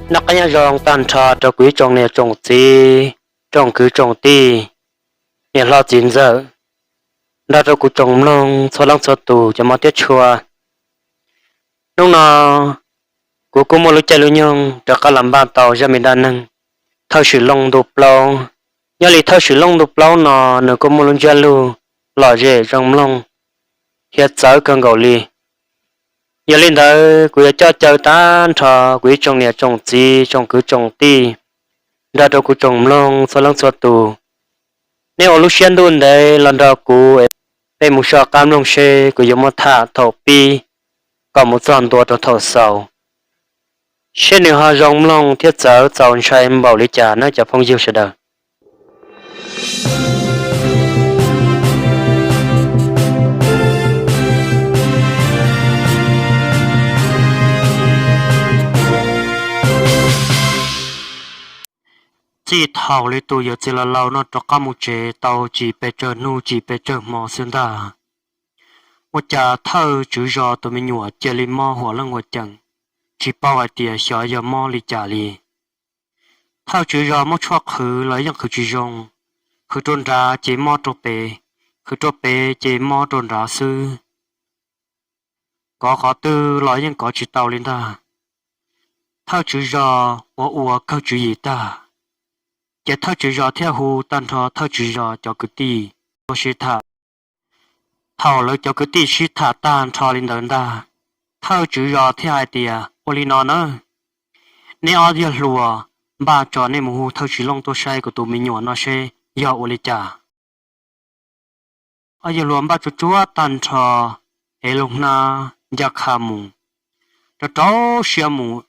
Noj qab nyob zoo tag nrho rau kuv ib tsoom niam tsoom txiv, tsoom kwv tsoom tij, niam hlob txiv ntxawm, nrog rau kuv tsoom mloog txhua leej txhua tus cov mob thiab tshua. Hnub no kuv kuj muaj lub caij lub nyoog rov qab los npaj tau zaj me dab neeg Thawj Swm Looj ntu plaub. Nyob li Thawj Swm Looj ntu plaub no nws kuj muaj lub ntsiab lus lom zem zoo mloog thiab txawv kawg nkaus li. Yog li ntawd kuv yuav coj caw tag nrho kuv ib tsoom niam tsoom txiv, tsoom kwv tsoom tij, nrog rau kuv tsoom mloog txhua leej txhua tus, nej ua lub siab ntuj ntev los nrog kuv, peb mus soj qab mloog seb kuv yuav muab tham thaum pib kom mus txog ntua rau thaum xaus, seb nws ho zoo mloog thiab txawv txaus ntshai npaum li cas nawb cov phooj ywg sawv daws. Txij thaum li tus yawm txiv laus laus no rov qab mus tsev tau tsis pes tsawg hnub tsis pes tsawg hmo xwb ntag, ua cas thawj tswv zos tus me nyuam cia li mob huam leej huam ceem, tsis paub hais tias xyov yog mob li cas li. Thawj tswv zos muab tshuaj qhwv los yeej qhwv tsis zoo, qhwv rau nrad ces mob rau pem, qhwv rau pem ces mob rau nrad xwb. Kov qhov twg los yeej kov tsis tau li ntag. Thawj tswv zos ua ua kawg tswv yim tag, ces thawj tswv zos thiaj hu tag nrho thawj tswv zos cov kwv tij tuaj sib tham. Thaum lawv cov kwv tij sib tham tag nrho li ntawd ntag, thawj tswv zos thiaj hais tias, ua li no nawb, neb ob yawg hluas, npaj tso nej mus hu thawj Swm Looj tuaj saib kuv tus me nyuam no seb yog ua li cas. Ob yawg hluas npaj tsuag tsuag tag nrho, ev loo hnab ncaj qha mus, rau rau siab mus,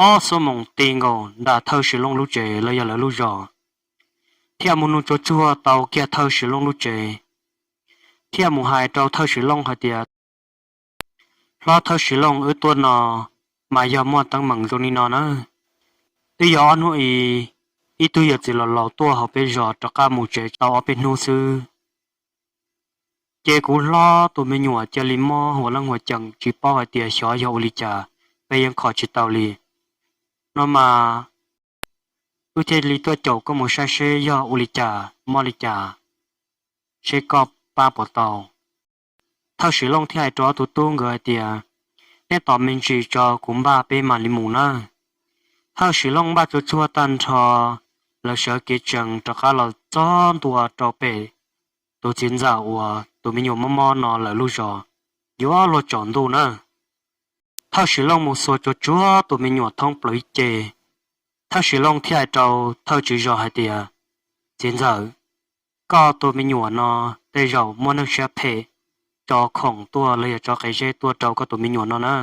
ob xuab moos ti nkaus nram thawj Swm Looj lub tsev los yog lawv lub zos, thiaj mus nug tsuag tsuag tau kiag thawj Swm Looj lub tsev, thiaj mus hais rau thawj Swm Looj hais tias, hlob thawj Swm Looj, wb tuaj no mas yog muaj teeb meem zoo li no nawb. Twb yog ob hnub i, ib tug yawm txiv laus laus tuaj hauv peb zos rov qab mus tsev tau ob peb hnub xwb, ces kuv hlob tus me nyuam cia li mob huam leej huam ceem tsis paub hais tias xyov yog ua li cas, peb yeej kho tsis tau li. No mas wb thiaj li tuaj caum koj mus saib seb yog ua li cas mob li cas, seb koj pab puas tau. Thawj Swm Looj thiaj hais rau ob tug tub nkawd hais tias, neb tos me ntsis tso kuv npaj peb mam li mus nawb. Thawj Swm Looj npaj tsuag tsuag tag nrho, lawv sawv kev tsees rov qab los txog ntua rau pem tus txiv ntxawm uas tus me nyuam mob mob no lawv lub zos, yuav luag tsaus ntuj nawb. Thawj Swm Looj mus xuas tsuag tsuag tus me nyuam thoob plaws ib ce, thawj Swm Looj thiaj hais rau thawj tswv zos hais tias, txiv ntxawm, koj tus me nyuam no tej zaum muaj neeg siab phem tso khoom tuaj los yog tso qe zeb tuaj rau koj tus me nyuam no na,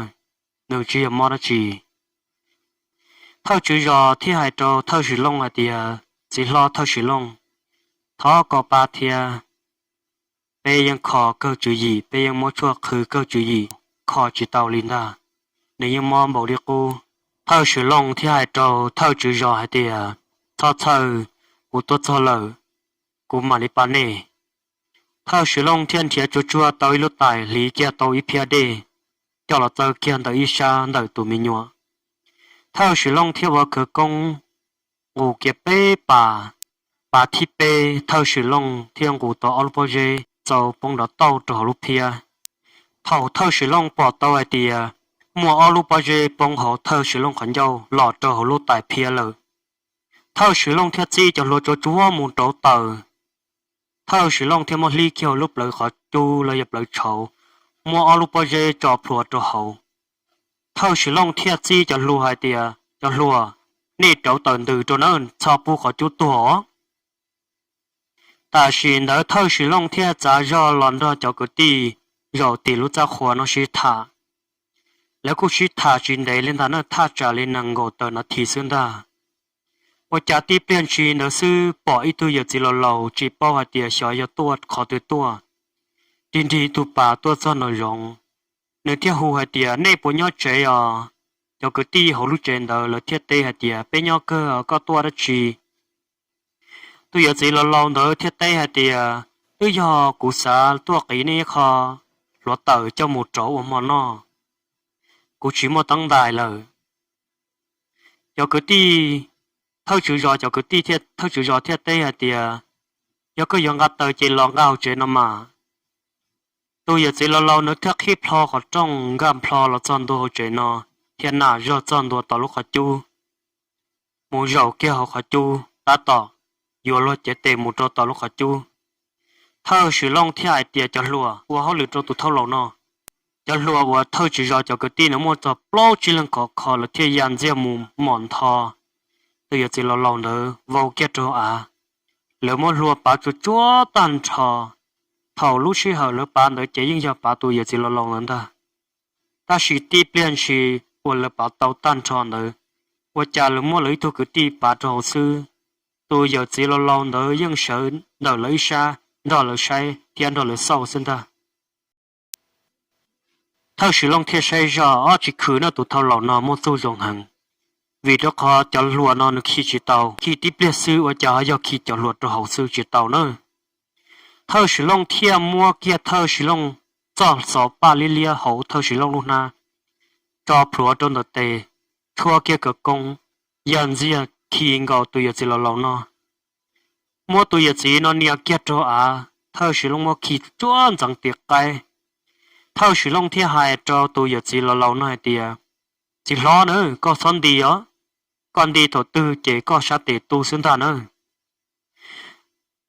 nws tsis yog mob dab tsi. Thawj tswv zos thiaj hais rau thawj Swm Looj hais tias, txiv hlob thawj Swm Looj, thov koj pab thiab, peb yeej kho kawg tswv yim, peb yeej muab tshuaj qhwv kawg tswv yim, kho tsis tau li ntag, nws yeej mob npaum li qub. Thawj Swm Looj thiaj hais rau thawj tswv zos hais tias, txhob txhawj, kuv tuaj txog lawm, kuv mam li pab nej. Thawj Swm Looj thiaj nrhiav tsuag tsuag tau ib lub tais hliv kiag tau ib phiab dej, coj los txawb kiag ntawm ib sab ntawm tus me nyuam. Thawj Swm Looj thiaj ua khawv koob nqus kiag peb pas, pas thib peb thawj Swm Looj thiaj nqus tau ob lub pob zeb txaus poob nrov tauj rau hauv lub phiab. Thaum thawj Swm Looj pom tau hais tias muaj ob lub pob zeb poob hauv thawj Swm Looj qhov ncauj los rau hauv lub tais phiab lawm, thawj Swm Looj thiaj txib cov hlua tsuag tsuag mus rauv taws. Thawj Swm Looj thiaj muab hlib kiag hauv lub plawv qhov cub los yog plawv tshauv, muab ob lub pob zeb tso plhuav rau hauv. Thawj Swm Looj thiaj txib cov hlua hais tias, cov hlua, nej rauv taws ntws rau nawb, txhob pub qhov cub tuag os. Tam sim ntawd thawj Swm Looj thiaj txav zog los nrog cov kwv tij zaum tim lub txaj qhua no sib tham. Lawv kuj sib tham tsis ntev li ntag na, thaj tsam li nees nkaum tawm nas this xwb ntag. Ua cas tib pliag ntshis ntawd xwb pom ib tug yawm txiv laus laus tsis paub hais tias xyov yog tuaj qhov twg tuaj, nrig nrig tus pas tuaj txog nraum zoov. Nws thiaj hu hais tias, nej puas nyob tsev os? Cov kwv tij hauv lub tsev ntawd lawv thiaj teb hais tias, peb nyob kawg, koj tuaj dab tsi? Tus yawm txiv laus laus ntawd thiaj teb hais tias, twb yog kuv xav tuaj qiv nej ib qho hluav taws coj mus rauv ua hmo noj, kuv tsis muaj teeb ntais lawm. Cov kwv tij, thawj tswv zos cov kwv tij thiab thawj tswv zos thiaj teb hais tias, Yog koj yuav nqa taws ces los nqa hauv tsev no mas. Tus yawm txiv laus laus ntawd thiaj qhib plho qhov rooj nkag plho los txog ntua hauv tsev no, thiab nam zog txog ntua tom lub qhov cub, mus zaum kiag hauv qhov cub tab tom yuav luag cev tes mus rau tom lub qhov cub. Thawj Swm Looj thiaj hais tias, Cov hluas, ua hauj lwm rau tus thauj laus no. Cov hluas uas thawj tswv zos cov kwv tij no muaj txog plaub tsib leeg khov kho, lawv thiaj ya ntxiag mus mom ntho tus yawm txiv laus laus ntawd vau kiag rau av. Lawv muab hlua pav tsuas tsuab tag nrho. Thaum lub sij hawm lawv pav ntawd ces yeej yog pav tus yawm txiv laus laus ntawd ntag. Tab sis tib pliag ntshis uas lawv pav tau tag nrho ntawd, ua cas lawv muab lawv ib tug kwv tij pav rau hauv xwb. Tus yawm txiv laus laus ntawd yeej sawv ntawm lawv ib sab nrog lawv saib thiab nrog lawv xauj xwb ntag. Thawj Swm Looj thiaj saib zog, ob tsis khwm no tus thauj laus no muaj txuj zoo heev, vim rau qhov cov hluas no nws khi tsis tau, khi tib pliag xwb ua cas ho yog khi cov hluas rau hauv xwb tsis tau na. Thawj Swm Looj thiaj muab kiag Thawj Swm Looj txoj xov paj liab liab hauv Thawj Swm Looj lub hnab tso plhuav rau ntawm tes, tshuab kiag khawv koob, ya ntxiag khi nkaus tus yawm txiv laus laus no. Muab tus yawm txiv no nias kiag rau av, Thawj Swm Looj muab khi tsuab ntxeev tim qaib. Thawj Swm Looj thiaj hais rau tus yawm txiv laus laus no hais tias, Txiv hlob na, koj txhob nti os, koj nti thaum twg ces koj sab tes tu xwb ntag na.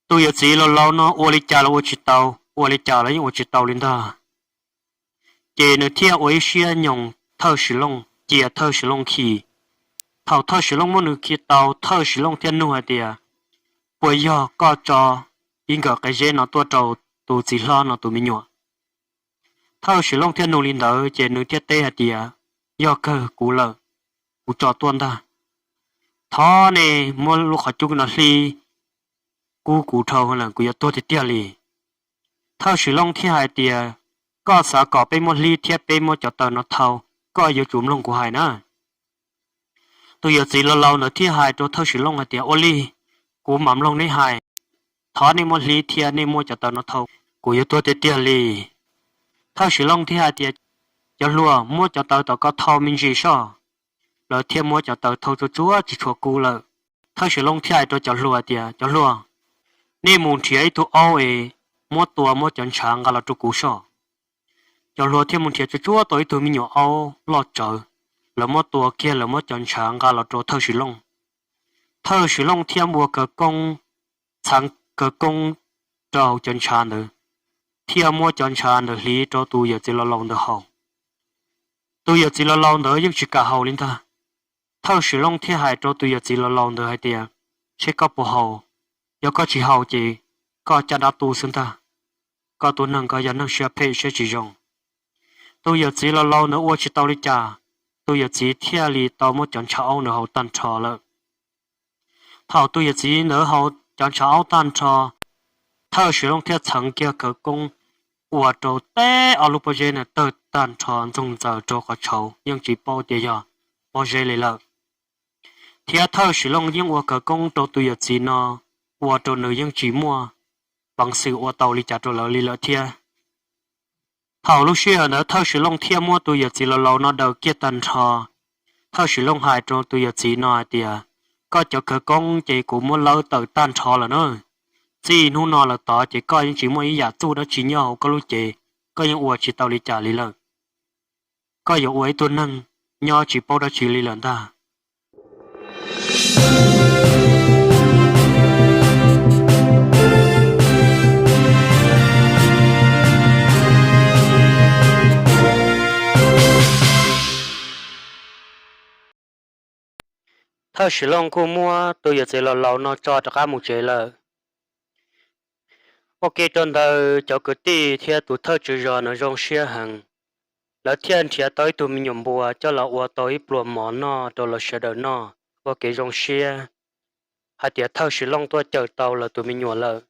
Tus yawm txiv laus laus no ua li cas los ua tsis tau, ua li cas los yeej ua tsis tau li ntag. Ces nws thiaj ua ib siab nyoos Thawj Swm Looj, cia Thawj Swm Looj khi. Thaum Thawj Swm Looj muab nws khi tau, Thawj Swm Looj thiaj nug hais tias, Puas yog koj tso ib nkawm qe zeb no tuaj rau tus txiv hlob no tus me nyuam? Thawj Swm Looj thiaj nug li ntawd ces nws thiaj teb hais tias, Yog kawg kuv lawm, kuv tso tuaj ntag. Thov nej muab lub qhov cub no hlib, kub kuv dhau lawm, kuv yuav tuag tiag tiag li. Thawj Swm Looj thiaj hais tias, Koj xav kom peb muab hlib thiab peb muab cov taws no thau, koj yuav tsum mloog kuv hais na. Tus yawm txiv laus laus ntawd thiaj hais rau Thawj Swm Looj hais tias, Ua li, kuv mam mloog neb hais. Thov nej muab hlib thiab nej muab cov taws no thau, kuv yuav tuag tiag tiag li. Thawj Swm Looj thiaj hais tias, Cov hluas, muab cov taws tom ko thau me ntsis soj. Lawv thiaj muab cov taws thau tsuag tsuab tsis tshua kub lawm. Thawj Swm Looj thiaj hais rau cov hluas tias, Cov hluas, nej mus nrhiav ib tug aub es muab tua muab cov ntshav nqa los rau kuv soj. Cov hluas thiaj mus nrhiav tsuag tsuab tau ib tug me nyuam aub loj tsawv, lawv muab tua kiag lawv muab cov ntshav nqa los rau Thawj Swm Looj. Thawj Swm Looj thiaj ua khawv koob, txheev khawv koob rau hauv cov ntshav ntawd, thiaj muab cov ntshav ntawd hliv rau tus yawm txiv laus laus ntawd haus. Tus yawm txiv laus laus ntawd yeej tsis kam haus li ntag. Thawj Swm Looj thiaj hais rau tus yawm txiv laus laus ntawd hais tias, Seb koj puas haus, yog koj tsis haus ces koj caj dab tu xwb ntag. Koj tus neeg ko yog neeg siab phem siab tsis zoo. Tus yawm txiv laus laus ntawd ua tsis tau li cas, tus yawm txiv thiaj li tau muab cov ntshav aub ntawd haus tag nrho lawm. Thaum tus yawm txiv ntawd haus cov ntshav aub tag nrho, Thawj Swm Looj thiaj txheev kiag khawv koob ua rau teb ob lub pob zeb ntawd tawg tag nrho ntxoog ntxaws rau qhov tshauv, yeej tsis paub tias yog pob zeb li lawm. Thiab Thawj Swm Looj yeej ua khawv koob rau tus yawm txiv no, ua rau nws yeej tsis muaj peev xwm ua tau li cas rau lawv li lawm thiab. Thaum lub sij hawm ntawd Thawj Swm Looj thiaj muab tus yawm txiv laus laus no daws kiag tag nrho. Thawj Swm Looj hais rau tus yawm txiv no hais tias, Koj cov khawv koob ces kuv muab lawb tawm tag nrho lawm na. Txij hnub no lawm tod ces koj yeej tsis muaj ib yam txuj dab tsi nyob hauv koj lub cev, koj yeej ua tsis tau li cas li lawm. Koj yuav ua ib tug neeg nyob tsis paub dab tsi li lawm ntag. Thawj Swm Looj kuj muab tus yawm txiv laus laus no tso rov qab mus tsev lawm. Ua ke rau ntawd cov kwv tij thiab tus thawj tswv zos no zoo siab heev, lawv thiaj nrhiav tau ib tug me nyuam npua coj los ua tau ib pluas mov noj rau lawv sawv daws noj ua kev zoo siab, hais tias Thawj Swm Looj tuaj cawm tau lawv tus me nyuam lawm.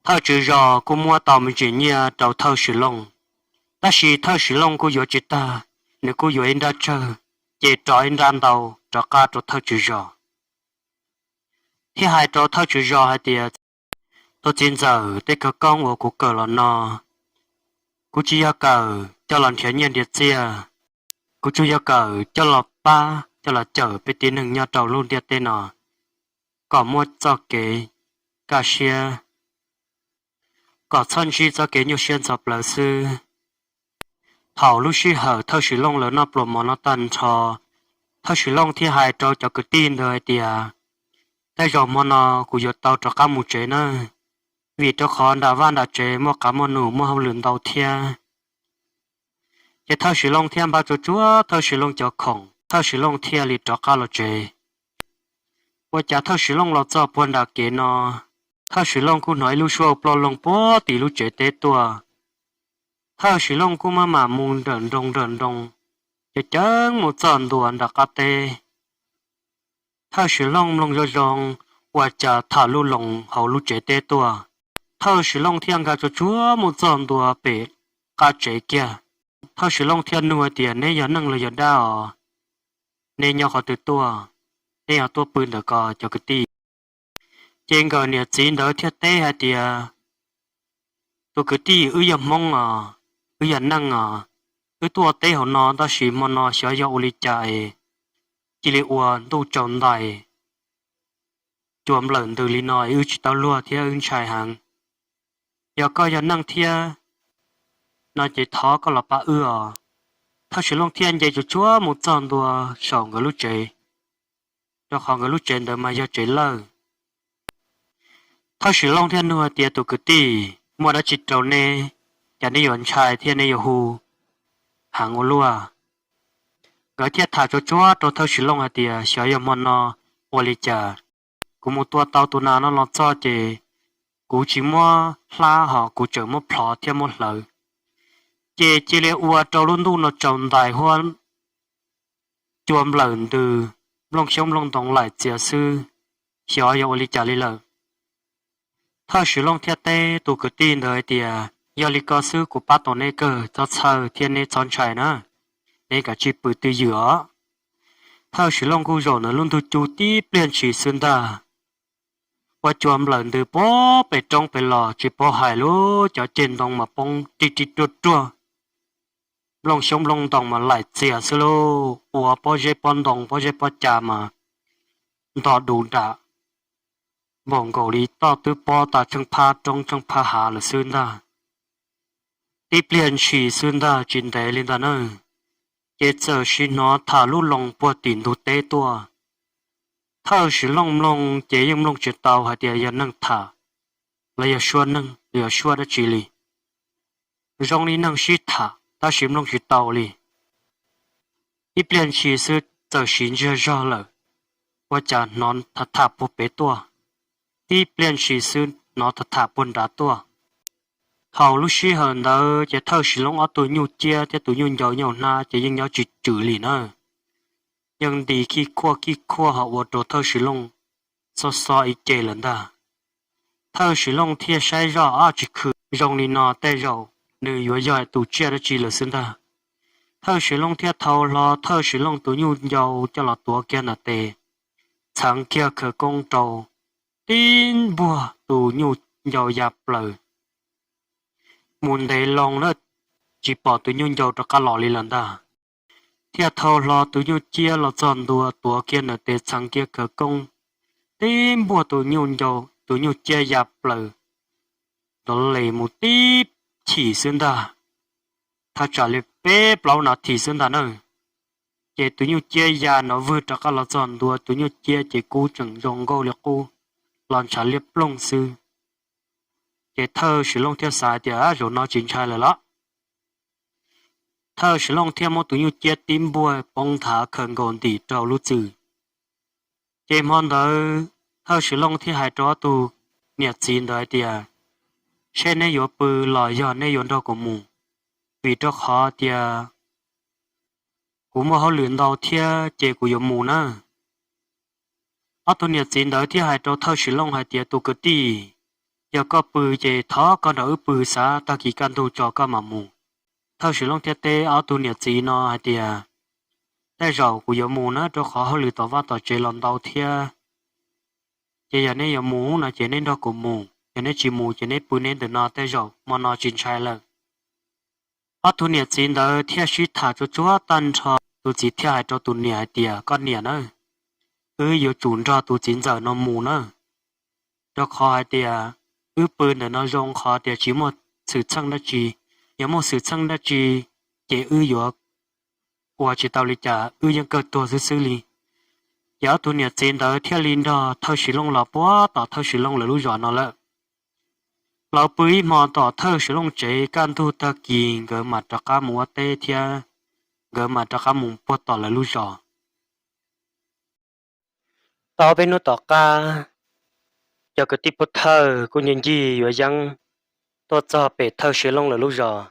Thawj tswv zos kuj muab tau me ntsis nyiaj rau Thawj Swm Looj, tab sis Thawj Swm Looj kuj yuav tsis tag, nws kuj yuav ib nrab tsawg, ces rov ib nrab ntau rov qab rau thawj tswv zos, thiab hais rau thawj tswv zos hais tias, Tus txiv ntxawm, tej khawv koob uas kuv kawm los no, kuv tsis yog kawm coj los nrhiav nyiaj nrhiav txiaj, Kuv tsuas yog kawm coj los pab coj los cawm peb tib neeg nyob rau lub ntiaj teb no kom muaj txoj kev kaj siab, kom txhob ntsib txoj kev nyuaj siab ntxhov plawv xwb. Thaum lub sij hawm thawj Sim Looj lawv noj pluas mov no tag nrho, thawj Sim Looj thiaj hais rau cov kwv tij ntawd hais tias, tej zaum hmo no kuv yuav tau rov qab mus tsev nawb, vim rau qhov nram vaj nram tsev muaj qav muaj num muaj hauj lwm ntau thiab. Ces thawj Sim Looj thiaj npaj tsuag tsuag thawj Sim Looj cov khoom, thawj Sim Looj thiaj li rov qab los tsev. Ua cas thawj Sim Looj los txog puag nram kev no, thawj Sim Looj kuj hnov ib lub suab ploj loog puag tim lub tsev teb tuaj. Thawj Sim Looj kuj maj mam mus nrawm nroos nrawm nroos, ceev ceev mus txog ntua nram qab teb. Thawj Sim Looj mloog zoo zoo, ua cas tham lub loos hauv lub tsev teb tuaj. Thawj Sim Looj thiaj nkag tsuag tsuag mus txog ntua pem qab tsev kiag. Thawj Sim Looj thiaj nug hais tias, neb yog neeg los yog dab os? Neb nyob qhov twg tuaj? Neb yog tuaj pw ntawm ko cov kwv tij? Ces nkawd niam txiv ntawd thiaj teb hais tias, tus kwv tij, wb yog Hmoob os, wb yog neeg os, wb tuaj teb hauv no tab sis hmo no xyov yog ua li cas es cia li ua ntuj tsaus ntais cua nplawm ntws li no es wb tsis tau luag thiab wb ntshai heev. Yog koj yog neeg thiab no ces thov koj los pab wb os. Thawj Sim Looj thiaj nce tsuag tsuag mus txog ntua saum nkawd lub tsev, rau qhov nkawd lub tsev ntawd mas yog tsev lawj. Thawj Sim Looj thiaj nug hais tias, tus kwv tij, muaj dab tsi rau neb, cas neb yuav ntshai thiab neb yuav hu heev ua luaj? Nkawd thiaj tham tsuag tsuag rau thawj Sim Looj hais tias, xyov yog hmo no ua li cas kuv mus tua tau tus nas no los txog ces kuv tsis muab hlab ho kuv tseem muab plhov thiab muab hlawv, ces cia li ua rau lub ntuj no tsaus ntais huab, cua nplawm ntws, nplooj xyoob nplooj ntoos laim txias xwb, xyov yog ua li cas li lawm. Thawj Sim Looj thiaj teb tus kwv tij ntawd hais tias, yog li ko xwb kuv pab tau neb kawg, txhob txhawj thiab neb txhob ntshai na, neb kav tsij pw twj ywm os. Thawj Sim Looj kuj zaum ntawm lub ntug cub tib pliag ntshis xwb ntag, ua cua nplawm ntws puag pem roob pem los tsis paub hais lub cov ceg ntoo mas poob ri ri ruag ruag, nplooj xyoob nplooj ntoos mas laim txias xwb lauj, ua pob zeb pob ntoo pob zeb pob cas mas ntog dus nram, npaum nkaus li toj twb pob tas tsheej phab roob tsheej phab hav lawm xwb ntag. Tib pliag ntshis xwb ntag tsis ntev li ntag na, ces txawm sim hnov tham lub loos puag tim ntug teb tuaj. Thawj Sim Looj mloog ces yeej mloog tsis tau hais tias yog neeg tham los yog suab neeg los yog suab dab tsi li. Zoo li neeg sib tham tab sis mloog tsis tau li. Ib pliag ntshis xwb txawm sim ntsiag zog lawm, ua cas hnov tham tham puag pem tuaj. Ib pliag ntshis xwb hnov tham tham puag nrad tuaj. Thaum lub sij hawm ntawd ces thawj Sim Looj ob tug nyuj ciab thiab tus nyuj ncau nyuj hnab ces yeej nyob tsis tswm li na, yeej nti khij khuaj khij khuaj ho ua rau thawj Sim Looj xob xob ib ce lawm ntag. Thawj Sim Looj thiaj saib zoj, ab tsis khw zoo li no tej zaum nws yuav yog tus tsiaj dab tsi lawm xwb ntag. Thawj Sim Looj thiaj thau hlo thawj Sim Looj tus nyuj ncau coj los tuav kiag ntawm tes, txheev kiag khawv koob rau, tib npuag tus nyuj ncau ya plaws mus ntev loo lawm, tsis pom tus nyuj ncau rov qab los li lawm ntag. Thiaj thau hlo tus nyuj ciab los txog ntua tuav kiag ntawm tes txheev kiag khawv koob, tib npuag tus nyuj ncau, tus nyuj ciab ya plaws, nrov les mus tib chim xwb ntag, thaj tsam li peb plaub nas this xwb ntag na. Ces tus nyuj ciab ya nrov vwg rov qab los txog ntua, tus nyuj ciab ces kub tseem zoo nkauj li qub, los ntshav liab ploog xwb. Ces thawj Sim Looj thiaj xav tias, zaum no tsis ntshai lawm los. Thawj Sim Looj thiaj muab tus nyuj ciab tib npuag poob nthav khaws nkaus ntim rau lub txwm. Ces hmo ntawd thawj Sim Looj thiaj hais rau ob tug niam txiv ntawd hais tias, seb neb yuav pw los yog neb yuav nrog kuv mus, vim rau qhov tias kuv muaj hauj lwm ntau thiab ces kuv yuav mus na. Ob tug niam txiv ntawd thiaj hais rau thawj Sim Looj hais tias, tus kwv tij, yog koj pw ces thov koj nrog wb pw, xav tag kis kaj ntug tso koj mam mus. Thawj Sim Looj thiaj teb ob tug niam txiv no hais tias, tej zaum kuv yuav mus na, rau qhov hauj lwm tom vaj tom tsev los ntau thiab. Ces yog neb yuav mus no ces neb nrog kuv mus, yog neb tsis mus ces neb pw neb ntawm no, tej zaum hmo no tsis ntshai lawm. Ob tug niam txiv ntawd thiaj sib tham tsuag tsuag tag nrho, Tus txiv thiaj hais rau tus niam hais tias, koj niam na, wb yuav tsum nrog tus txiv ntxawm no mus na, rau qhov hais tias wb pw ntawm no zoo qhov tias tsis muaj xwm txheej dab tsi. Yog muaj xwm txheej dab tsi ces wb yuav ua tsis tau li cas, wb yeej kawg tuag xwb xwb li. Ces ob tug niam txiv ntawd thiaj li nrog Thawj Sim Looj los puag tom Thawj Sim Looj lawv lub zos no lawm. Los pw ib hmo tom Thawj Sim Looj tsev, kaj ntug tag kis nkawd mam rov qab mus ua teb thiab nkawd mam rov qab mus puag tom lawv lub zos. Tau peb hnub tom qab, cov kwv tij Pub Thawj kuj ncig ncig yuav yeeb tuaj txog pem Thawj Sim Looj lawv lub zos.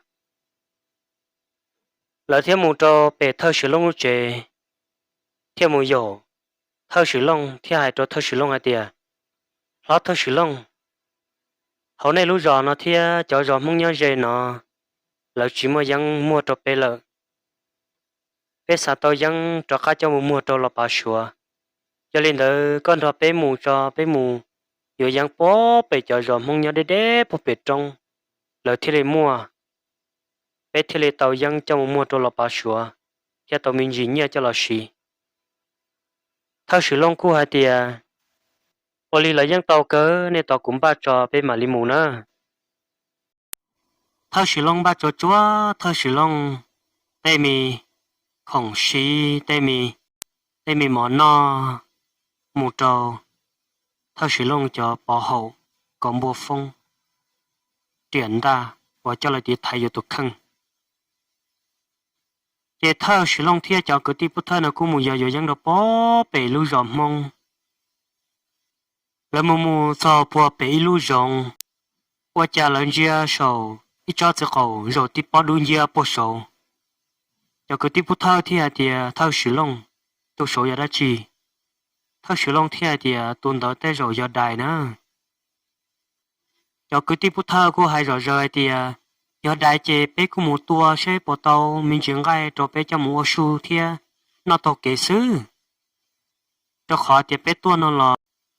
Lawv thiaj mus rau pem Thawj Sim Looj lub tsev, thiaj mus yaum Thawj Sim Looj thiab hais rau Thawj Sim Looj hais tias, hlob Thawj Sim Looj, hauv nej lub zos no thiab cov zos Hmoob nyob ze no, lawv tsis muaj yeeb muag rau peb lawm. Peb xav tau yeeb rov qab coj mus muag rau Los Pav Suav. Yog li ntawd koj nrog peb mus tso, peb mus yuav yeeb puag pem cov zos Hmoob nyob deb deb puag pem roob, lawv thiaj li muaj, peb thiaj li tau yeeb coj mus muag rau Los Pav Suav thiab tau me ntsis nyiaj coj los siv. Thawj Sim Looj kuj hais tias, ua li los yeej tau kawg, nej tos kuv npaj tso peb mam li mus na. Thawj Sim Looj npaj tso tsuag, Thawj Sim Looj tej me khoom siv, tej me, tej me mov noj, mus rau Thawj Sim Looj cov pov haum, kaus npua foob, riam ntaj uas coj lawv tiv thaiv yuav tus kheej. Ces Thawj Sim Looj thiab cov kwv tij Pub Thawj no kuj mus yos yuav yeeb rau puag pem lub zos Hmoob. Lawv mus mus txog puag pem ib lub zoov, ua cas lawv ntsia saum ib tsob txiv qaum zaum tib pob dub nciab puag saud. Cov kwv tij Pub Thawj thiaj hais tias, Thawj Sim Looj, tus saud yog dab tsi? Thawj Sim Looj thiaj hais tias, tus ntawd tej zaum yog dais na. Cov kwv tij Pub Thawj kuj hais zom zaws hais tias, yog dais ces peb kuj mus tua seb puas tau me ntsis nqaij rau peb coj mus ua su thiab noj taug kev xwb, rau qhov tias peb tuaj no los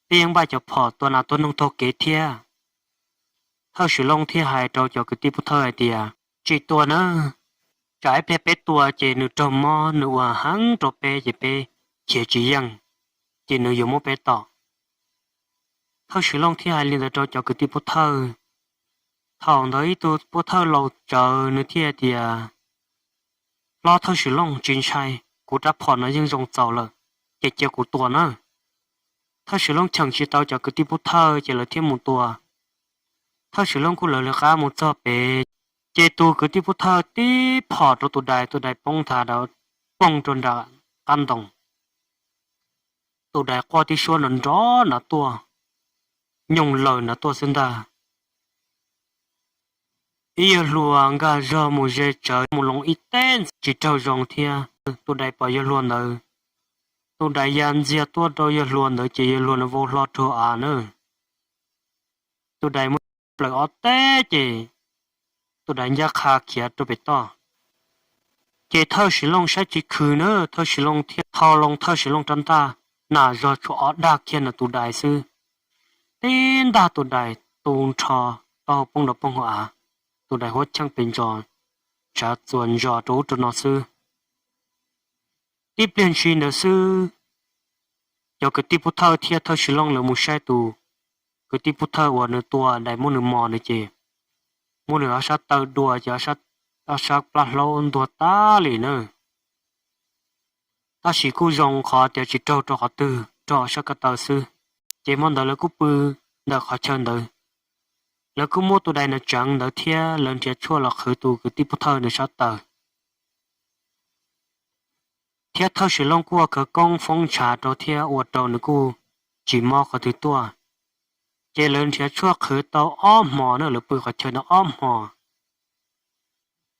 peb yeej npaj cov phom tua nas tua noog taug kev thiab. Thawj Sim Looj thiaj hais rau cov kwv tij Pub Thawj hais tias, tsis tua na, tsam ib pliag peb tua ces nws raug mob, nws ua heev rau peb ces peb khiav tsis yeej, ces nws yuav muab peb tom. Thawj Sim Looj thiaj hais li ntawd rau cov kwv tij Pub Thawj. Thaum ntawd ib tug Pub Thawj laus tsawv nws thiaj tias, hlob Thawj Sim Looj, tsis ntshai, kuv rab phom no yeej zoo txaus lawm, ces cia kuv tua na. Thawj Sim Looj cheem tsis tau cov kwv tij Pub Thawj ces lawv thiaj mus tua. Thawj Sim Looj kuj lawv lawv qab mus txog pem, ces tus kwv tij Pub Thawj tib phom rau tus dais, tus dais poob nthav, poob rau nram qab ntoo. Tus dais quaj tib suab nrov nrov na tuaj, nyooj lawm na tuaj xwb ntag. Ib yawg hluas nkag zog mus ze tsawv mus loo ib teb ntxiv tsis raug zoo thiab. Tus dais pom yawg hluas ntawd, tus dais ya ntxiag tuaj rau yawg hluas ntawd ces yawg hluas nws vau hlo rau av na. Tus dais muab plaws ob teb ces tus dais ncaj qha khiav rau pem toj. Ces Thawj Sim Looj saib tsis khwv na, Thawj Sim Looj thiaj thau loo Thawj Sim Looj rab ntaj, nas zog tshuav ob dag kiag ntawm tus dais xwb, tib ntaj tus dais tu nrho, taub hau poob rau poob hauv av, tus dais huab cheej pes ntsos, tshav txuas ntsos rau ub rau no xwb. Tib pliag ntshis ntawd xwb, cov kwv tij Pub Thawj thiab Thawj Sim Looj lawv mus saib tus kwv tij Pub Thawj uas nws tua dais muab nws mos na ces muab nws ob sab taw dua ces ob sab plab hlaub ntuag tag li na. Tab sis kuj zoo qhov tias tsis raug rau qhov twg, raug ob sab ko taw xwb. Ces hmo ntawd lawv kuj pw ntawm qhov chaw ntawd. Lawv kuj muab tus dais na tseev ntawd thiab lawv nrhiav tshuaj los qhwv tus kwv tij Pub Thawj nws sab taw. Thiab Thawj Sim Looj kuj ua khawv koob foob ntshav rau thiab ua rau nws kuj tsis mob qhov twg tuaj. Ces lawv nrhiav tshuaj qhwv tau ob hmos na, lawv pw qhov chaw ntawd ob hmos.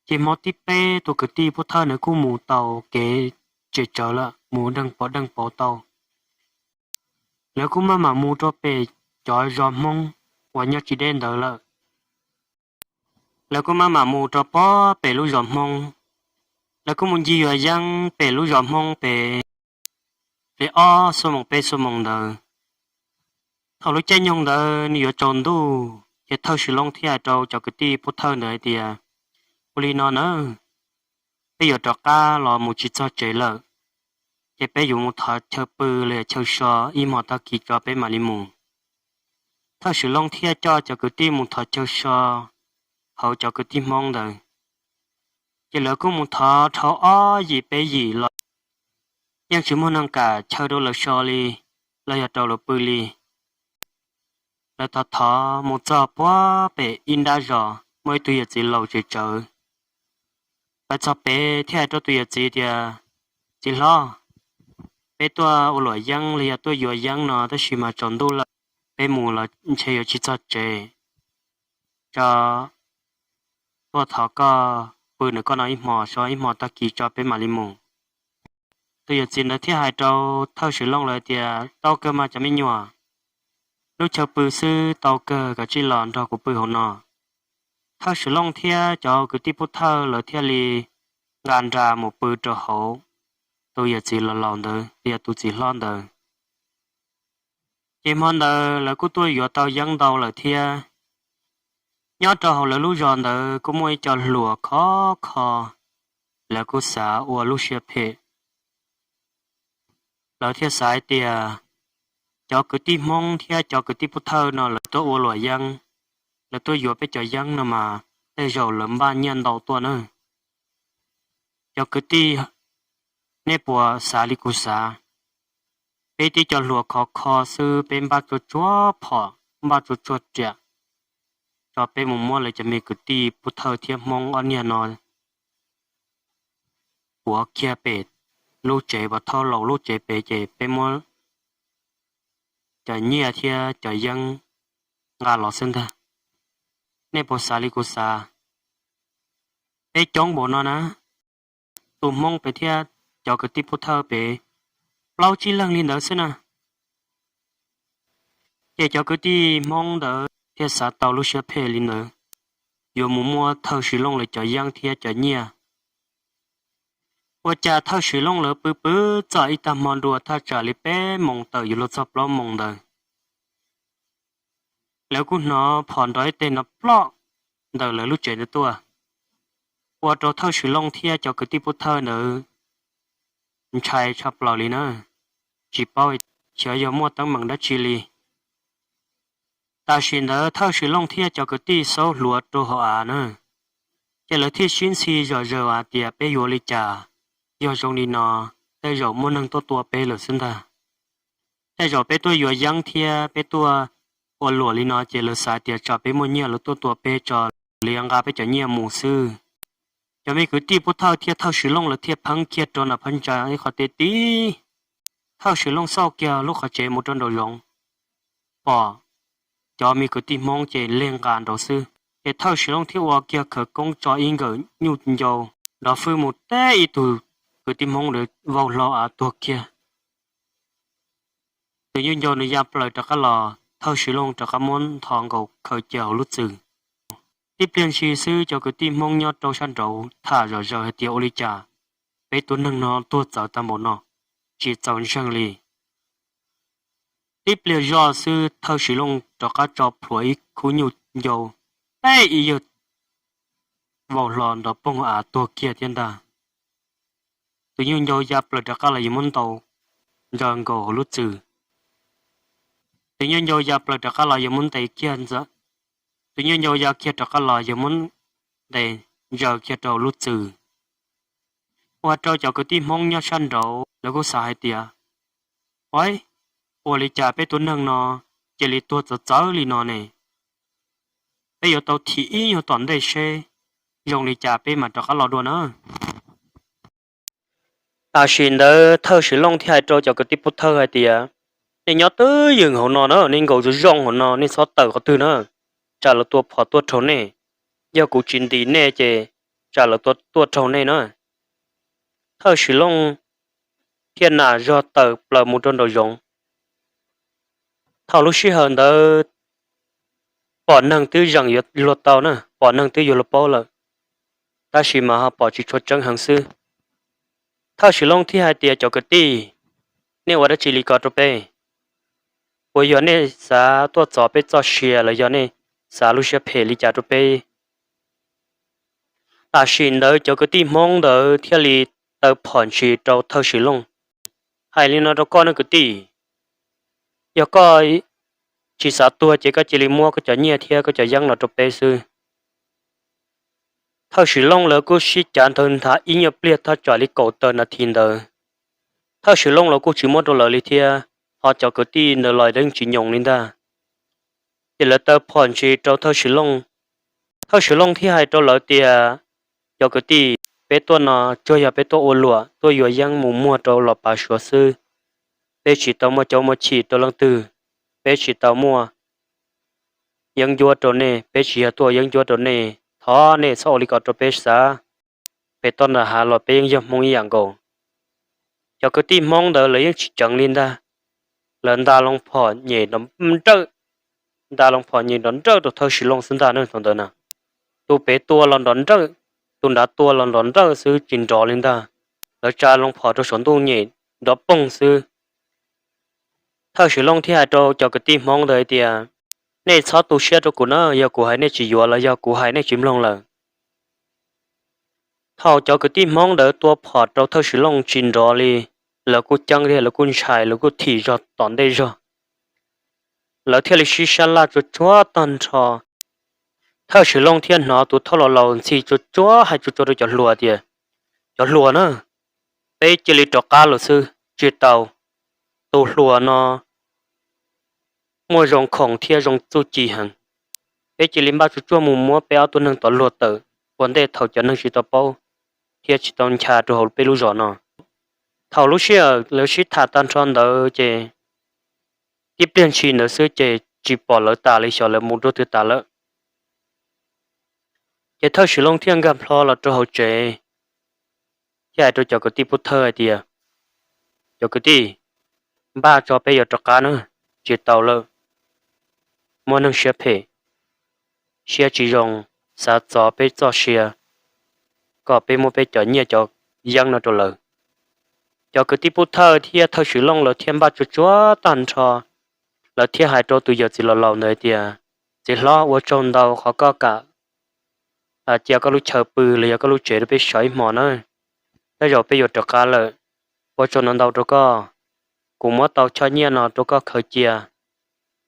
Ces hmo thib peb tus kwv tij Pub Thawj nws kuj mus tau kev tseem tsawv lawm, mus deeg pov deeg pauv tau. Lawv kuj maj mam mus rau pem cov zos Hmoob uas nyob tsis deb ntawd lawm. Lawv kuj maj mam mus rau pob pem lub zos Hmoob. Lawv kuj mus ncig yuav yeeb pem lub zos Hmoob pem li ob xuab moos peb xuab moos ntawd. Thaum lub caij nyoog ntawd nws yuav tsaus ntuj ces Thawj Sim Looj thiaj hais rau cov kwv tij Pub Thawj ntawd hais tias, ua li no nawb, peb yuav rov qab los mus tsis txog tsev lawm, ces peb yuav mus thov chaw pw los yog chaw so ib hmo tag kis tso peb mam li mus. Thawj Swm Looj thiaj coj cov kwv tij mus thov chaw so hauv cov kwv tij Hmoob ntawd. Ces lawv kuj mus thov dhau ob yim peb yim los yeej tsis muaj neeg kam chaw rau lawv so li, los yog rau lawv pw li. Lawv thov thov mus txog puag pem ib nrab zos, muaj ib tug yawm txiv laus tseem tsawv. Lawv txog pem thiaj hais rau tus yawm txiv tias, Txiv hlob, peb tuaj ua luam yeeb los yog tuaj yuav yeeb no tab sis mas tsaus ntuj lawm, peb mus los ntshe yuav tsis txog tsev. Tso, tuaj thov koj pw ntawm koj no ib hmo, so ib hmo tag kis tso peb mam li mus. Tus yawm txiv ntawd thiaj hais rau Thawj Swm Looj lawv tias, Tau kawg mas cov me nyuam, lub chaw pw xwb tau kawg, koj cia li los nrog kuv pw hauv no. Thawj Swm Looj thiab cov kwv tij Pub Thawj lawv thiaj li nqa nra mus pw rau hauv tus yawm txiv laus laus ntawd, yog tus txiv hlob ntawd. Ces hmo ntawd lawv kuj tuaj yuav tau yeeb ntau lawm thiab. Nyob rau hauv lawv lub zos ntawd kuj muaj ib co hluas khov kho, lawv kuj xav ua lub siab phem. Lawv thiaj xav hais tias, Cov kwv tij Hmoob thiab cov kwv tij Pub Thawj no lawv tuaj ua luam yeeb, lawv tuaj yuav peb cov yeeb no mas tej zaum lawv npaj nyiaj ntau tuaj na. Cov kwv tij, nej puas xav li kuv xav? Peb tib co hluas khov kho xwb, peb npaj tsuag tsuag phom, npaj tsuag tsuag riam, tso peb mus muab lawv cov me kwv tij Pub Thawj thiab Hmoob ob niag no puav kiag pem lub tsev, puav thauj laus lub tsev pem, ces peb muab cov nyiaj thiab cov yeeb nqa los xwb ntag. Nej puas xav li kuv xav? Peb coob npaum no na, tus Hmoob pem thiab cov kwv tij Pub Thawj pem plaub tsib leeg li ntawd xwb na. Ces cov kwv tij Hmoob ntawd thiaj xav tau lub siab phem li ntawd, yuav mus muab Thawj Swm Looj lawv cov yeeb thiab cov nyiaj. Ua cas Thawj Swm Looj lawv pw pw txog ib tag hmo nrua, thaj tsam li peb moos tawm yuav luag txog plaub moos ntawd, lawv kuj hnov phom nrov ib teg nrov ploj ntawm lawv lub tsev ntawd tuaj, ua rau Thawj Swm Looj thiab cov kwv tij Pub Thawj ntawd ntshai tshaj plaws li na, tsis paub xyov yog muaj teeb meem dab tsi li. Tam sim ntawd Thawj Swm Looj thiab cov kwv tij xaub hluav rau hauv av na, ces lawv thiaj sib ntxhi zom zaws hais tias, Peb yuav li cas? Yog zoo li no, tej zaum muaj neeg tuaj tua peb lawm xwb ntag. Tej zaum peb tuaj yuav yeeb thiab peb tuaj ua luam li no, ces lawv xav tias tsam peb muaj nyiaj lawv tuaj tua peb tso, lawv yuav nqa peb cov nyiaj mus xwb. Cov me kwv tij Pub Thawj thiab Thawj Swm Looj lawv thiaj pheeb kiag rau nram phab ntsa ib qho teb tib. Thawj Swm Looj xauj kiag lub qhov tsev mus rau nraum zoov, pom cov me kwv tij Hmoob ces leg nqa nraud xwb. Ces Thawj Swm Looj thiaj ua kiag khawv koob tso ib nkawm nyuj ncau nrov fwj mus teb ib tug kwv tij Hmoob ntawd vau hlo av tuag kiag. Tus nyuj ncau nws ya plaws rov qab los, Thawj Swm Looj rov qab muab nthos nkaus khaws cia hauv lub txwm. Tib pliag ntshis xwb cov kwv tij Hmoob nyob rau sab nraud tham zom zaws hais tias, Ua li cas peb tus neeg no tuag txawv tag npaum no, tsis txaus ntseeg li. Tib pliag zoj xwb Thawj Swm Looj rov qab tso plhuav ib khub nyuj ncau, teb ib yawg vau hlo nrov poog av tuag kiag thiab ntag. Tus nyuj ncau ya plaws rov qab los yuav muab ntaus ntsaws nkaus hauv lub txwm. Tus nyuj ncau ya plaws rov qab los yuav muab ntes kiag ntxa, tus nyuj ncau ya kiag rov qab los yuav muab ntes ntsaws kiag rau hauv lub txwm. Ua rau cov kwv tij Hmoob nyob sab nraud lawv kuj xav hais tias, Ua, ua li cas peb tus neeg no cia li tuag txawv txawv li no ne? Peb yuav tau thim ib nyuag tom ntej seb zoo li cas peb mam rov qab los dua na. Tam sim ntawd Thawj Swm Looj thiaj hais rau cov kwv tij Pub Thawj hais tias, Nej nyob twj ywm hauv no na, nej nkaum zoo zoo hauv no, nej txhob tawm qhov twg na, tsam lawv tua phom tuaj raug nej. Yog kuv tsis ntis nej ces tsam lawv tua tuaj raug nej na. Thawj Swm Looj thiaj nam zog tawm plaws mus rau nraum zoov. Thaum lub sij hawm ntawd pom neeg twb zeem yuav luag tau na, pom neeg twb yuav luag paub lawm, tab sis mas ho pom tsis tshua tseeb heev xwb. Thawj Swm Looj thiaj hais tias, Cov kwv tij, nej ua dab tsi li ko rau peb? Puas yog nej xav tuaj txov peb txoj sia los yog nej xav lub siab phem li cas rau peb? Tam sim ntawd cov kwv tij Hmoob ntawd thiaj li taw phom ntshis rau Thawj Swm Looj. Hais li no rau koj ne kwv tij, yog koj tsis xav tuag ces koj cia li muab koj cov nyiaj thiab koj cov yeeb los rau peb xwb. Thawj Swm Looj lawv kuj sib cav nthawv nthav ib nyuag pliag thaj tsam li kaum tawm nas this ntawd. Thawj Swm Looj los kuj tsis muab rau lawv li thiab, ho cov kwv tij ntawd los yeej tsis nyoos li ntag. Ces lawv taw phom ntshis rau Thawj Swm Looj. Thawj Swm Looj thiaj hais rau lawv tias, cov kwv tij, peb tuaj no tsuas yog peb tuaj ua luam tuaj yuav yeeb mus muag rau los pav suav xwb. Peb tsis tau muaj caub muaj chim rau leej twg, peb tsis tau muaj yeeb ncuab rau nej, peb tsis yog tuaj yeeb ncuab rau nej, thov nej txhob ua li ko rau peb xav. Peb tuaj nram hav los peb yeej yog Hmoob ib yam nkaus. Cov kwv tij Hmoob ntawd lawv yeej tsis ceev li ntag, lawv nta loo phom nyem nrawj, nta loo phom nyem nrov nrawj rau Thawj Swm Looj xwb ntag ne thaum ntawd na. Tus pem tua los nrov nrawj, tus nrad tua los nrov nrawj xwb tsis nrov li ntag. Lawv tsa loo phom rau saum ntuj nyem nrov poog xwb. Thawj Swm Looj thiaj hais rau cov kwv tij Hmoob ntawd hais tias, nej txhob tu siab rau kuv na, yog kuv hais nej tsis yuav los yog kuv hais nej tsis mloog lawm. Thaum cov kwv tij Hmoob ntawd tua phom rau Thawj Swm Looj tsis nrov li, lawv kuj ceeb thiab lawv kuj ntshai, lawv kuj thim zog tom ntej zog. Lawv thiaj li sib sab laj tsuag tsuag tag nrho. Thawj Swm Looj thiaj hnov tus thauj laus laus ntxhi tsuag tsuag hais tsuag tsuag rau cov hluas tias, cov hluas na, peb cia li rov qab los xwb tsis tau. Tus hluas no muaj zoo khoom thiab zoo txuj ci heev. Peb cia li npaj tsuag tsuag mus muab peb ob tug neeg tod luag tawm ua ntej thaum cov neeg tsis tau paub thiab tsis tau ncha rau hauv peb lub zos no. Thaum lub sij hawm lawv sib tham tag nrho ntawd ces tib pliag ntshis ntawd xwb ces tsis pom lawv tas li, xyov lawv mus rau twg tas lawm. Ces Thawj Swm Looj thiaj nkag plho los rau hauv tsev, thiaj hais rau cov kwv tij Pub Thawj hais tias, cov kwv tij, npaj tso peb yuav rov qab na, tsis tau lawm. Muaj neeg siab phem, siab tsis zoo, xav txov peb txoj sia kom peb muab peb cov nyiaj cov yeeb no rau lawv. Cov kwv tij Pub Thawj thiab Thawj Swm Looj lawv thiaj npaj tsuag tsuag tag nrho. Lawv thiaj hais rau tus yawm txiv laus laus ntawd tias, txiv hlob, ua tsaug ntau qhov koj kam cia koj lub chaw pw los yog koj lub tsev rau peb sawv ib hmo na. Tej zaum peb yuav rov qab lawm. Ua tsaug ntau ntau rau koj. Kuv muab tau choj nyiaj no rau koj khaws cia.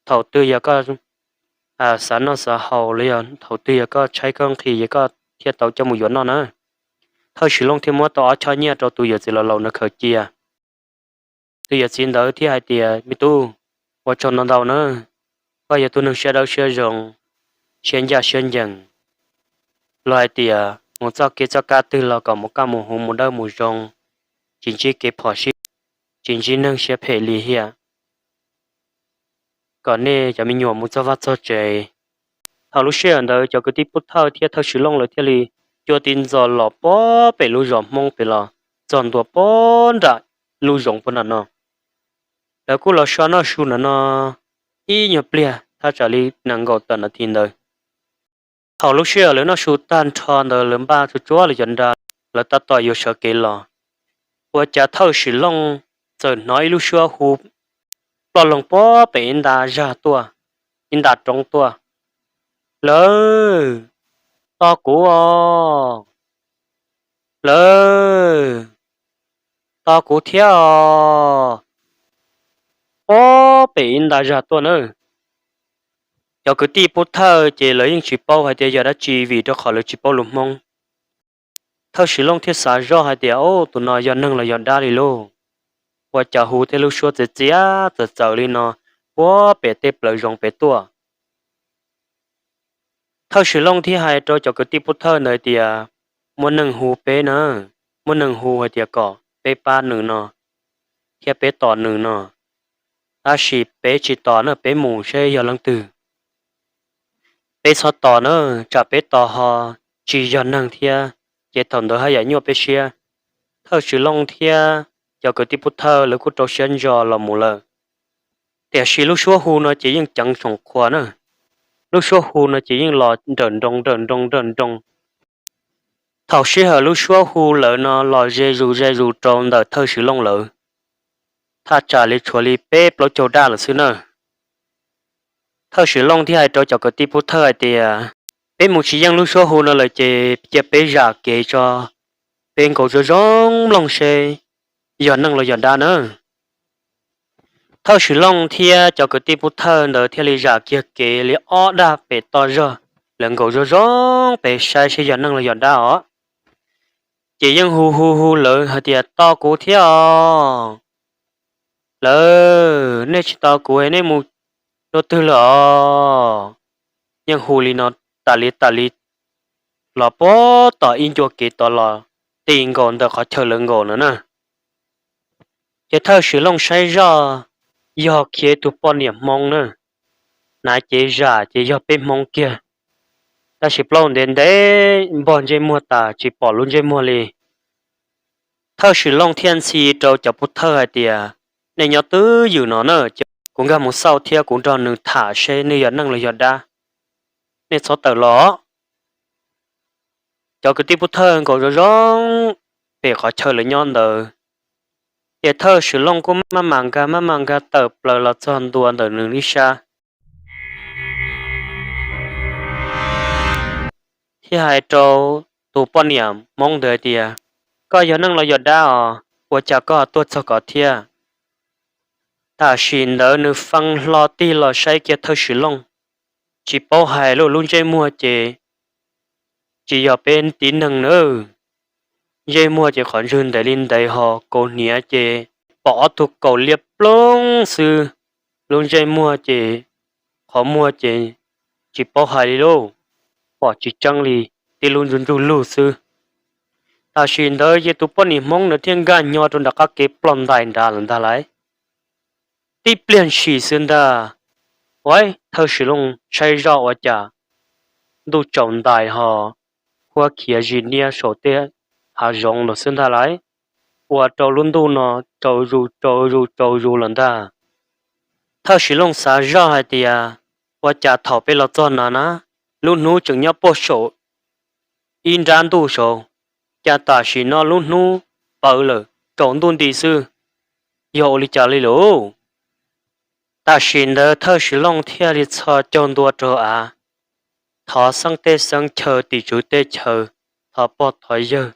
Thaum twg yog koj xav noj xav haus los yog thaum twg yog koj tshaib koj nqhis es koj thiaj tau coj mus yuav noj na. Thawj Swm Looj thiaj muab tau ob choj nyiaj rau tus yawm txiv laus laus no khaws cia. Tus yawm txiv ntawd thiaj hais tias, me tub, ua tsaug ntau ntau na. Koj yog tus neeg siab dawb siab zoo, siab ncaj siab ncees, luag hais tias mus txoj kev txoj kab twg los kom mus kaj mus huv mus dawb mus zoo, tsis ntsib kev phom sij, tsis ntsib neeg siab phem li thiab. Kom nej cov me nyuam mus txog vaj txog tsev. Thaum lub sij hawm ntawd cov kwv tij Pub Thawj thiab Thawj Swm Looj lawv thiaj li cua ti ntxos los puag pem lub zos Hmoob pem los txog ntua puag nram lub zoov puag nram no. Lawv kuj los so noj su nram no ib nyuag pliag thaj tsam li nees nkaum tawm nas this ntawd. Thaum lub sij hawm lawv noj su tag nrho ntawd lawv npaj tsuag tsuag lawv cov nra, lawv tab tom yuav sawv kev los, ua cas Thawj Swm Looj txawm hnov ib lub suab hu ploj loog puag pem ib nta zag tuaj, ib nta roob tuaj, lawv, tos kuv os, lawv, tos kuv thiab os, puag pem ib nta zag tuaj na. Cov kwv tij Pub Thawj ces lawv yeej tsis paub hais tias yog dab tsi vim rau qhov lawv tsis paub lus Hmoob. Thawj Swm Looj thiaj xav zoj hais tias, o, tus no yog neeg los yog dab li lauj? Ua cas hu tej lub suab txias txias txawv txawv li no puag pem tej plawv zoov pem tuaj? Thawj Swm Looj thiaj hais rau cov kwv tij Pub Thawj ntawd tias, muaj neeg hu peb na, muaj neeg hu hais tias kom peb pab nws no thiab peb tos nws no, tab sis peb tsis tos na, peb mus seb yog leej twg. Peb txhob tos na, tsam peb tos ho tsis yog neeg thiab, ces thaum ntawd haj yam nyuaj peb siab. Thawj Swm Looj thiab cov kwv tij Pub Thawj lawv kuj rau siab ntso los mus lawm. Tiam sis lub suab hu no ces yeej ceev tsoom qhua na, lub suab hu no ces yeej los nrawm nroos nrawm nroos nrawm nroos. Thaum sij hawm lub suab hu lawm no los ze zus ze zus rau ntawm Thawj Swm Looj lawv, thaj tsam li tshuav li peb plaub caug daj lawm xwb na. Thawj Swm Looj thiaj hais rau cov kwv tij Pub Thawj hais tias, Peb mus tsis yeej lub suab hu no lawm ces cia peb zam kev tso, peb nkaus zoo zoo mloog seb yog neeg los yog dab na. Thawj Swm Looj thiab cov kwv tij pub thawj ntawd thiaj li zam kiag kev li ob dag pem toj zog, lawv nkaus zoo zoo pem saib seb yog neeg los yog dab os. Ces yeej hu hu hu lawv hais tias, Tos kuv thiab os! Lawv, Nej tsis tos kuv, nej mus dua twg lawm os? Yeej hu li no tas li tas li los puag tom ib ncua kev tod los ti nkaus ntawm qhov chaw lawv nkaus no na. Ces Thawj Swm Looj saib zoj yog khiav ib tug poj niam Hmoob na, hnav cev zam ces yog peb Hmoob kiag, tab sis plaub ntev ntev npog ntsej muag tas tsis pom lub ntsej muag li. Thawj Swm Looj thiaj ntxhi rau cov pub thawj hais tias, Nej nyob twj ywm no na, kuv nkag mus xauj thiab kuv nrog nws tham seb nws yog neeg los yog dab. Nej txhob tawm los. Cov kwv tij pub thawj nkaus zoo zoo pem qhov chaw lawv nyob ntawd, ces Thawj Swm Looj kuj maj mam nkag maj mam nkag tawm plaws los txog ntua ntawm nws ib sab, thiaj hais rau tus poj niam Hmoob ntawd hais tias, Koj yog neeg los yog dab os? Ua cas koj tuaj txog ko thiab? Tam sim ntawd nws fee hlo tig los saib kiag Thawj Swm Looj, tsis paub hais lub ntsej muag ces tsis yog peb tib neeg nawb. Ntsej muag ces qhov ntswg ntev li ntev ho kaus hniav ces pom ob tug kaus liab ploog xwb. Lub ntsej muag ces qhov muag ces tsis paub hais li lauj, pom tsis tseeb li, tib lub ntsug ntsug lug xwb. Tam sim ntawd ces tus poj niam Hmoob ntawd thiaj nkag nyo rau nram qab kev ploj ntais nrad lawm ntag lauj. Tib pliag ntshis xwb ntag, ua Thawj Swm Looj saib zoj ua cas ntuj tsaus ntais ho huab khiav zis niab saum tej hav zoov los xwb ntag lauj. Ua rau lub ntuj no tsaus zus tsaus zus tsaus zus lawm ntag. Thawj Swm Looj xav zoj hais tias, Ua cas thaum peb los txog no na, lub hnub tseem nyob puag saum ib nrab ntuj saud, cas tam sim no lub hnub pawv lawm tsaus ntuj nti xwb, yog ua li cas li lauj? Tam sim ntawd Thawj Swm Looj thiaj li txhos caug ntua rau av, thov xeeb teb xeeb chaw tim tswv teb chaws, thov pog thov yawg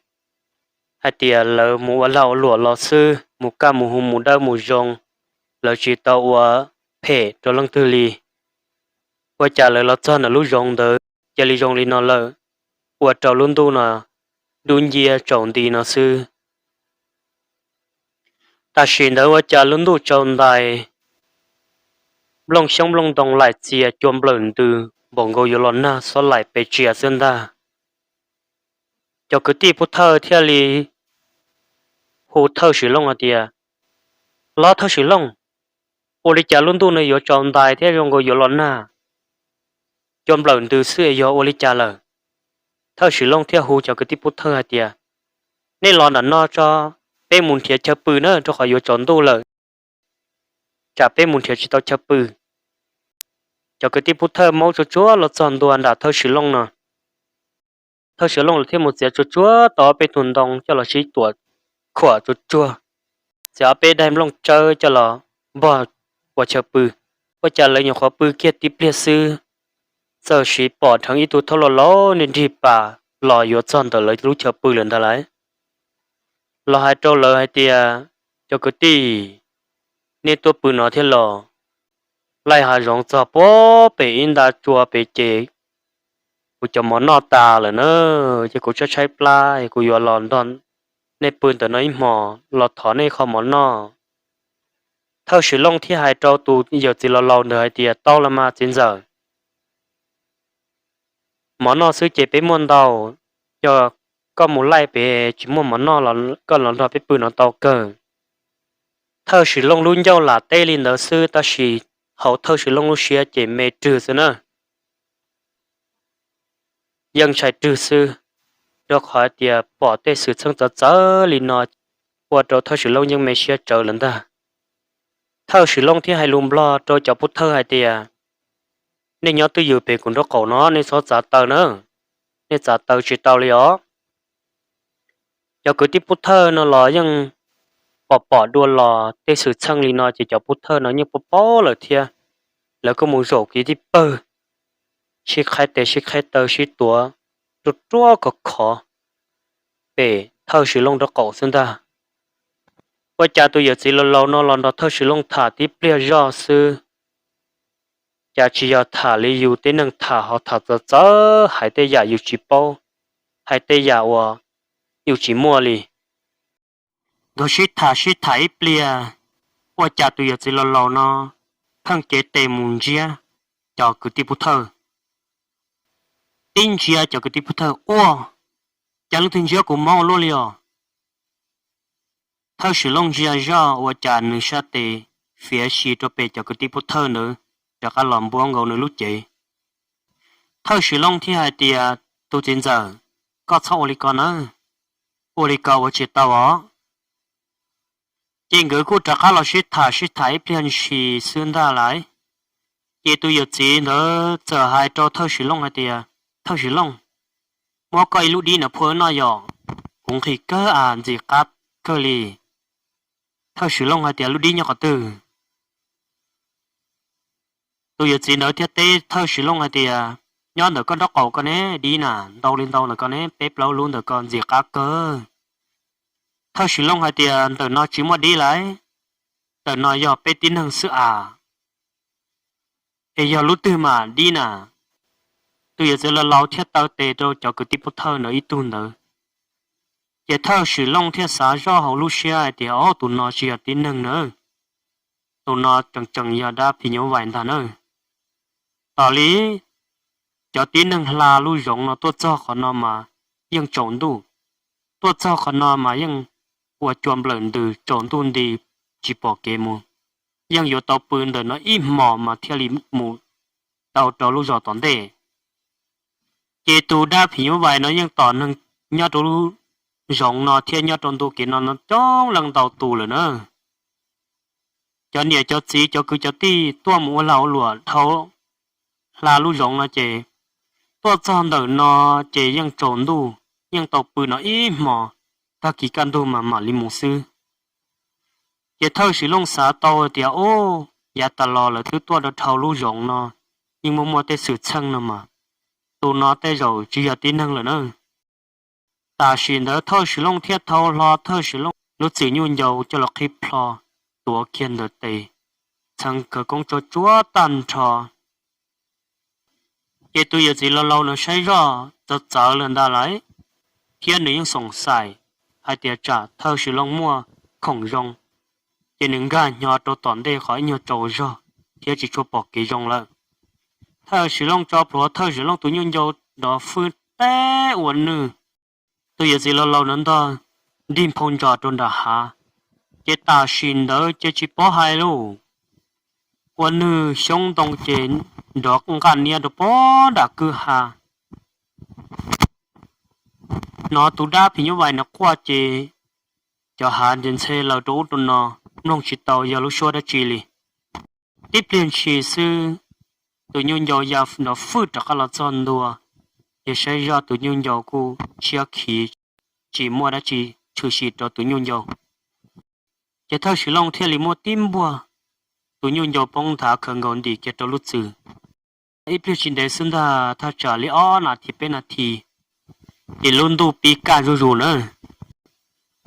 hais tias lawv mus ua lag ua luam los xwb, mus kaj mus hu mus dawb mus zoo, lawv tsis tau ua phem rau leej twg li. Ua cas lawv los txog ntawm lub zoov ntawd cia li zoo li no lawm, ua rau lub ntuj no dub nciab tsaus nti no xwb. Tam sim ntawd ua cas lub ntuj tsaus ntais, nplooj xyoob nplooj ntoo laim txias cua nplawm ntws npaum nkaus yuav los nag xob laim pes tsia xwb ntag. Cov kwv tij pub thawj thiaj li hu Thawj Swm Looj hais tias, Los Thawj Swm Looj, ua li cas lub ntuj no yuav tsaus ntais thiab zoo nkaus yuav los nag, cua nplawm ntws xwb es yog ua li cas lawm? Thawj Swm Looj thiaj hu cov kwv tij pub thawj hais tias, Nej los nram no tso, peb mus nrhiav chaw pw na, rau qhov yuav tsaus ntuj lawm, tsam peb mus nrhiav tsis tau chaw pw. Cov kwv tij pub thawj maub tsuag tsuag los txog ntua nram Thawj Swm Looj no. Thawj Swm Looj lawv thiaj mus txiav tsuag tsuag tau ob peb tug ntoo coj los sib tuam khuam tsuag tsuag, txiav ob peb daim nplooj tsawb coj los npog ua chaw pw. Ua cas lawv nyuam qhuav pw kiag tib pliag xwb, txawm sis pom dheev ib tug thauj loj loj nrig nrig pas los yuav txog ntawm lawv lub chaw pw lawm ntag lauj. Los hais rau lawv hais tias, Cov kwv tij, nej tuaj pw no thiab los? Laij hav zoov txog puag pem ib nta tsua pem ces kuv cov mov noj tas lawm na, ces kuv tshaib tshaib plab es kuv yuav los nrog nej pw ntawm no ib hmos los thov nej qho mov noj. Thawj Swm Looj thiaj hais rau tus yawm txiv laus laus ntawd hais tias, Tau los mas txiv ntxawm, mov noj xwb ces peb muaj ntau, yog koj mus laij pem tsis muaj mov noj los koj los nrog peb pw no tau kawg. Thawj Swm Looj lub ncauj lam teb li ntawd xwb tab sis hauv Thawj Swm Looj lub siab ces me rwg xwb na. Yeej ntshai rwg xwb, rau qhov tias pom tej xwm txheej txawv txawv li no ua rau Thawj Swm Looj yeej me siab tsawv lawm ntag. Thawj Swm Looj thiaj hais lus Nplog rau cov pub thawj hais tias, Nej nyob twj ywm pem kuv nraub qaum no, nej txhob txav taw na, nej txav taw tsis tau li os. Cov kwv tij pub thawj no los yeej pom pom dua los tej xwm txheej li no ces cov pub thawj no yeej paub paub lawm thiab, lawv kuj mus zaum kiag tib pawg sib qhaib tes sib qhaib taw sib tuav ruaj ruaj khov khov pem thawj Swv Looj nraub qaum xwb ntag. Ua cas tus yawm txiv laus laus no los nrog thawj Swv Looj tham tib pliag zoj xwb, cas tsis yog tham li yus tib neeg tham, ho tham txawv txawv, hais tej yam yus tsis paub, hais tej yam uas yus tsis muaj li. Nkawd sib tham sib tham ib pliag, ua cas tus yawm txiv laus laus no pheej cev tes mus ntsiab cov kwv tij pub thawj. Tib ntsiab cov kwv tij pub thawj, ua cas leej twg ntsiab kuv mob ua luaj li os? Thawj Swv Looj ntsia zoj ua cas nws sab tes fiav si rau pem cov kwv tij pub thawj ntawd, rov qab los npuab nkaus nws lub cev. Thawj Swv Looj thiaj hais tias, tus txiv ntxawm, koj txhob ua li ko nawb, ua li ko ua tsis tau os. Ces nkawd kuj rov qab los sib tham sib tham ib pliag ntshis xwb ntag lauj. Ces tus yawm txiv ntawd txawm hais rau thawj Swv Looj hais tias, thawj Swv Looj, muab koj ib lub dib no phua wb noj yom, kuv nqhis kawg, ntxim qab kawg li. Thawj Swv Looj hais tias, lub dib nyob qhov twg? Tus yawm txiv ntawd thiaj teb thawj Swv Looj hais tias, nyob ntawm koj nraub qaum ko ne, dib na, ntau li ntau ntawm ko ne, peb plaub lub ntawm ko ntxim qab kawg. Thawj Swv Looj hais tias, ntawm no tsis muaj dib lauj, ntawm no yog peb tib neeg xwb as. Es yog lub twg mas dib na? Tus yawm txiv laus laus thiaj taw tes rau cov kwv tij pub thawj ntawd ib tug ntawd. Ces thawj Swv Looj thiaj xav zoj hauv lub siab hais tias, o, tus no tsis yog tib neeg na, tus no tseem tseem yog dab phim nyuj vais ntag na. Tos li cov tib neeg hla lub zoov no tuaj txog qhov no mas yeej tsaus ntuj, tuaj txog qhov no mas yeej ua cua nplawm ntws tsaus ntuj nti tsis pom kev mus, yeej yuav tau pw ntawm no ib hmos mas thiaj li mus tau rau lub zos tom ntej. Ces tus dab phim nyuj vais no yeej tom neeg nyob rau lub zoov no thiab nyob rau ntu kev no no coob leej ntau tus lawm na. Cov niam cov txiv cov kwv cov tij tuaj mus ua lag ua luam dhau hla lub zoov no ces tuaj txog ntawm no ces yeej tsaus ntuj, yeej tau pw no ib hmos, tag kis kaj ntug mas mam li mus xwb. Ces thawj Swv Looj xav tau tias, ub, yav tas los lawv twb tuaj rau dhau lub zoov no, yeej muaj muaj tej xwm txheej no mas, tus no tej zaum tsis yog tib neeg lawm na. Tam sim ntawd thawj Swv Looj thiaj thau hlo thawj Swv Looj lub txwm nyuj ncaus coj los qhib plho, tuav kiag ntawm tes, txheev khawv koob tsuab tsuab tag nrho. Ces tus yawm txiv laus laus no saib zoj txawv txawv lawm ntag lauj, thiab nws yeej xoom xaim hais tias tsam thawj Swv Looj muaj khoom zoo, ces nws nkag hnyo rau tom ntej qhov ib nyuag tsaus zog thiab tsis tshua pom kev zoo lawm. Thawj Swv Looj tso plhuav thawj Swv Looj tus nyuj ncaus nrov fwj teb ua nwj. Tus yawm txiv laus laus no ntog nrig nphoo ntsos rau nram hav, ces tam sim ntawd ces tsis paub hais lauj, ua nwj xyoob ntoo ces nrov nqaj niab rau pog nram kwj ha. Hnov tus dab phim nyuj vais no quaj ces cov hav ntse ntxhe laws rau ub rau no, mloog tsis tau yog lub suab dab tsi li. Tib pliag ntshis xwb, tus nyuj ncaus ya nrov fwj rov qab los txog ntua, ces saib zoj tus nyuj ncaus kuj tshiab khiv, tsis muaj dab tsi tshwm sim rau tus nyuj ncaus. Ces thawj Swv Looj thiaj li muab tib npuaj, tus nyuj ncaus poob nthav khawv nkaus ntim kiag rau lub txwm. Ib pliag tsis ntev xwb ntag, thaj tsam li ob nas this peb nas this, ces lub ntuj pib kaj zuj zus na.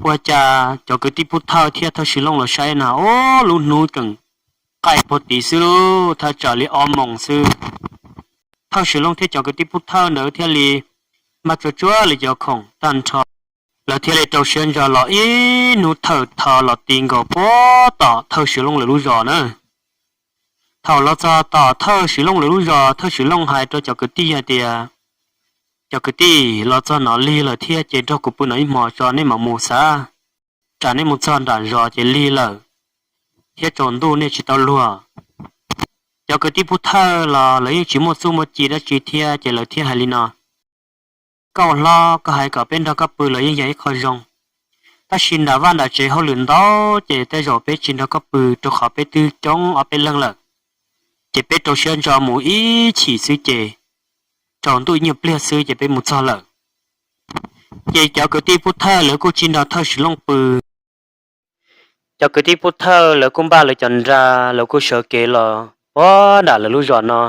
Ua cas cov kwv tij pub thawj thiab thawj Swv Looj los saib na, ub, lub hnub tseem qaij puag tid xwb lauj, thaj tsam li ob moos xwb. Thawj Swv Looj thiab cov kwv tij pub thawj ntawd thiaj li maj tsuag tsuag li cov khoom tag nrho, lawv thiaj li rau siab ntso los ib hnub thawm tho los ti nkaus puag tom thawj Swv Looj lawv lub zos na. Thaum los txog tom thawj Swv Looj lawv lub zos, thawj Swv Looj hais rau cov kwv tij hais tias, cov kwv tij, los txog no lig lawm thiab ces nrog kuv pw no ib hmos tso nej mam mus xav, tsam nej mus txog nram zos ces lig lawm thiab tsaus ntuj nej tsis tau luag. Cov kwv tij pub thawj los lawv yeej tsis muaj txuj muaj ci dab tsi thiab ces lawv thiaj hais li no, koj ua hlob, koj hais kom peb nrog koj pw los yeej yog ib qho zoo, tab sis nram vaj nram tsev hauj lwm ntau ces tej zaum peb tsis nrog koj pw rau qhov peb twb coob ob peb leeg lawm. Ces peb rau siab ntso mus ib chim xwb ces tsaus ntuj ib nyuag pliag xwb ces peb mus txog lawm. Ces cov kwv tij pub thawj lawv kuj tsis nrog thawj Swv Looj pw. Cov kwv tij pub thawj lawv kuj npaj lawv cov nra, lawv kuj sawv kev los puag nram lawv lub zos no.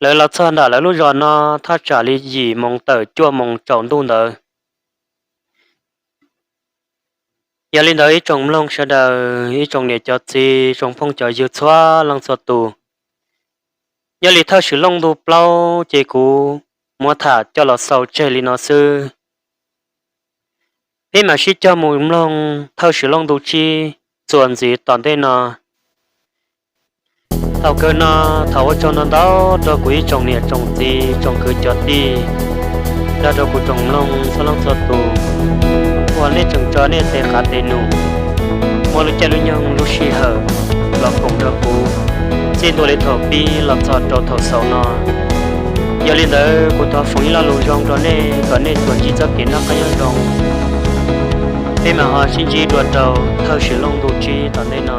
Lawv los txog ntawm lawv lub zos no thaj tsam li yim moos tawm cuaj moos tsaus ntuj ntawd. Yog li ntawd ib tsoom mloog sawv daws, ib tsoom niam cov txiv, tsoom phooj cov ywg txhua leej txhua tus, nyob li Thawj Swm Looj ntu plaub ces kuv muab tham coj los xaus tseg li no xwb. Peb mam sib cog mus mloog Thawj Swm Looj ntu tsib txuas ntxiv tom ntej no. Thaum kawg no, thov ua tsaug ntau ntau rau kuv ib tsoom niam tsoom txiv tsoom kwv cov tij, nrog rau kuv tsoom mloog txhua leej txhua tus uas nej tseem tso nej tes qav tes num, muaj lub caij lub nyoog lub sij hawm los koom rau kuv txij ntua li thaum pib los txog rau thaum xaus no. Yog li ntawd kuv thov foom ib lo lus zoo rau nej kom nej tsuas ntsib txoj kev noj qab nyob zoo. Peb mam ho sib ntsib dua rau Thawj Swm Looj ntu tsib tom ntej no.